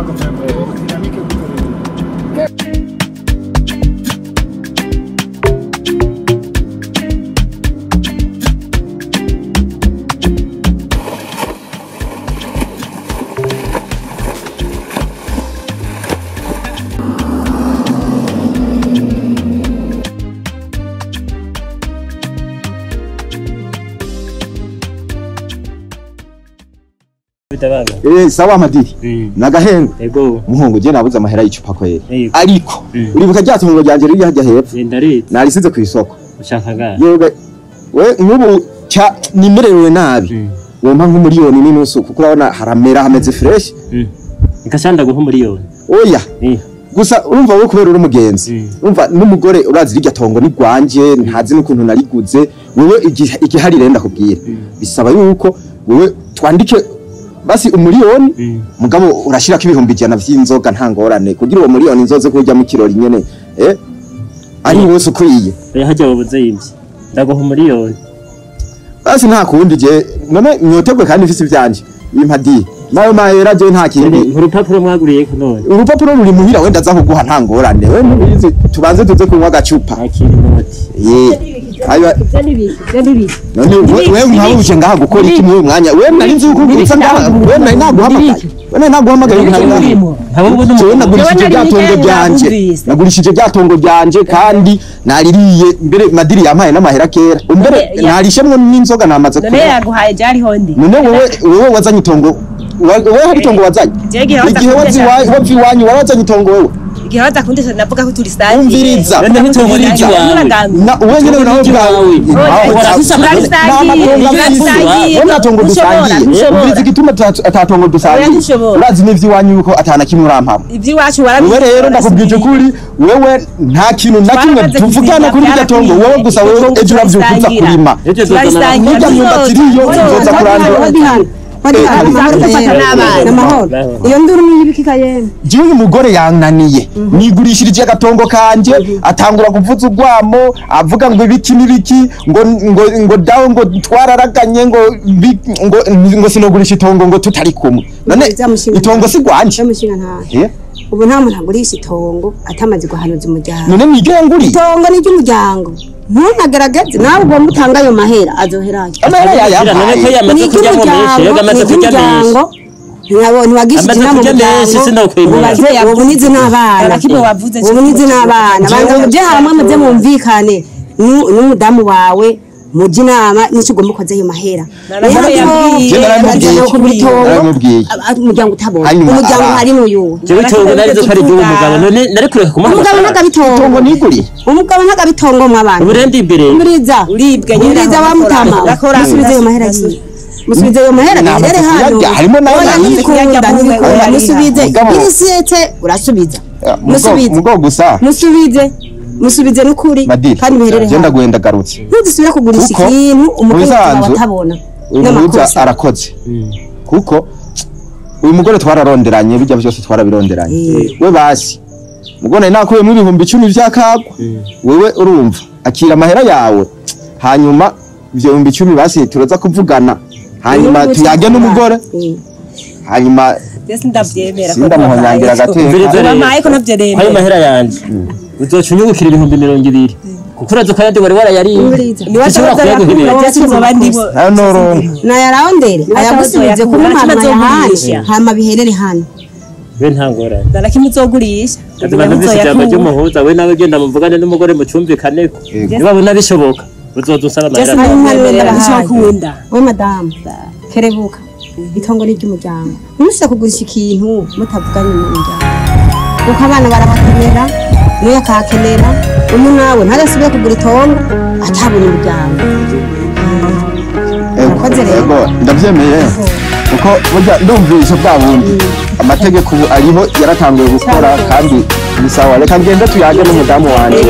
Dynamique gute. Sawa madiri nagahenga muhungu je nabuze amahera y'icupa kwera ariko uribuka ryatungo ryanje riri hajya hepfo narisize ku isoko ushaka ngahe yewe we nk'ubu nimerewe nabi wompa nk'umuriyoni n'inusu kuko urabona haramera hameze fresh ikashanda guha umuriyoni oya gusa urumva wowe kubera uri umugenzi urumva n'umugore urazi rirya tongo ni rwanje ntazi n'ukuntu nariguze wewe igihari renda kubwira bisaba yuko wewe twandike basi umuriyoni mugabo urashirako 100,000 vy'inzoga nta ngorane kugira uwo muriyoni inzoze kujya mu kirori nyene ari wose ukwiye hajya wabuze yimvye ndaguha umuriyoni basi nta kundi je none nyotegwe kandi mfise ivyanje impadi nayo mahera je nta kindi urupapuro mwaguriye ko none urupapuro ruri muhira wenda aza kuguha nta ngorane we mubizi tubanze tuze kunywa gacupa ayo none we mwabuje ngaha gukora iki muri mwanya we nari nzi uko uza ngaha we nari naguhamagaye we nari naguhamagaye nagurishije byatongo byanje nagurishije byatongo byanje kandi naririye mbere madiri yampaye n'amahera kera mbere narishemwe n'inzoga namaze kunywa none yaguhaye jari hondi none wewe wazanye itongo wewe hari itongo wazanye igihe wazi iwanyu warazanye itongo wewe igihe waza kundesha navuga ko turi sangiye umviriza none n'itongo ry'iwawe na wewe nyene nawe bwawe nta dusangiye umviriza igituma atatongo dusangiye urazi n'ivy'iwanyu yuko atana kimwe urampama ivy'iwacu warabizi wewe rero ndakubwije ukuri wewe nta kintu na kimwe tuvugana kuri iryo tongo wewe gusa wewe ejo uravyuka uza kurima n'irya myumbati iriyo uzoza kurandura iyo nduru n'ibikika yene jewe umugore yananiye nigurishirije agatongo kanje atangura kuvuza urwamo avuga ngo ibiki n'ibiki ngo ngo ngo dawe ngo twararaganye ngo ngo ngo sinogurisha itongo ngo tutari kumwe none itongo si gwanje ubu nta muntu agurisha itongo atamaze guhanuza umuryango none niryo nguri itongo ni ry'umuryango ntunagaragaze nawe ugomba utanga ayo mahera azoherayo amahera yayampaye yamaze kurya mu menshi yamaze kurya menshi ntiwagishije inama umuryango ubu nizi n'abana ubu nizi n'abana banza muje hamwe muze mwumvikane n'umudamu wawe mujye inama n'icyo ugomba ukoze ayo mahera umuryango utabona umuryango harimo uyu jewe itongo narizo ko ari iry'uwo none nari kureka kumuha umugabo ntagabitongo niguriye umugabo ntagabitongo mw'abantu uburendi imbere umuriza umuriza wa mutama musubize ayo mahera yiwe musubize ayo mahera bihere hano harimo nayo ntibikunda musubize irisiyete urasubiza musubize mugabo gusa musubize musubize n'ukuri kandi biherere hano genda gwenda garutse ntuzisubira kugurisha ikintu umukozi wawe atabona n'amakosa arakoze kuko uyu mugore twararonderanye bijya byose twarabironderanye we basi mugone nakuyemo 10,000 byakagwa wewe urumva akira amahera yawe hanyuma ivyo 10,000 basi turaza kuvugana hanyuma tuyage n'umugore hanyuma ndabyemera sindamuhonyangira agateka mamaye ko navyemera ayo mahera yanje uzoca unyungukira 20,000 kuko urazi ko ayandi wari warayariye ntiwashobora kuyaguhebera nayarondere ayagusubize kuba mama yahaye hama biherere hano we nta ngorane ndana uzogurisha numvise ijambo ry'umuhuza we nawe genda muvugane n'umugore mucumvikaneko niba bishoboka uzoza usaba amahera we madamu kerebuka itongo ni ry'umuryango ntushobora kugurisha ikintu mutavuganye mu muryango kuko abana barahakenera n'uyu akahakenera uyu nawe ntazasubire kugura itongo atabona umuryango ego ndabyemeye kuko burya ndumvise bwa bundi amategeko ubu ariho yaratanguye gukora kandi ni sawa reka ngende tuyage n'umudamu wanjye.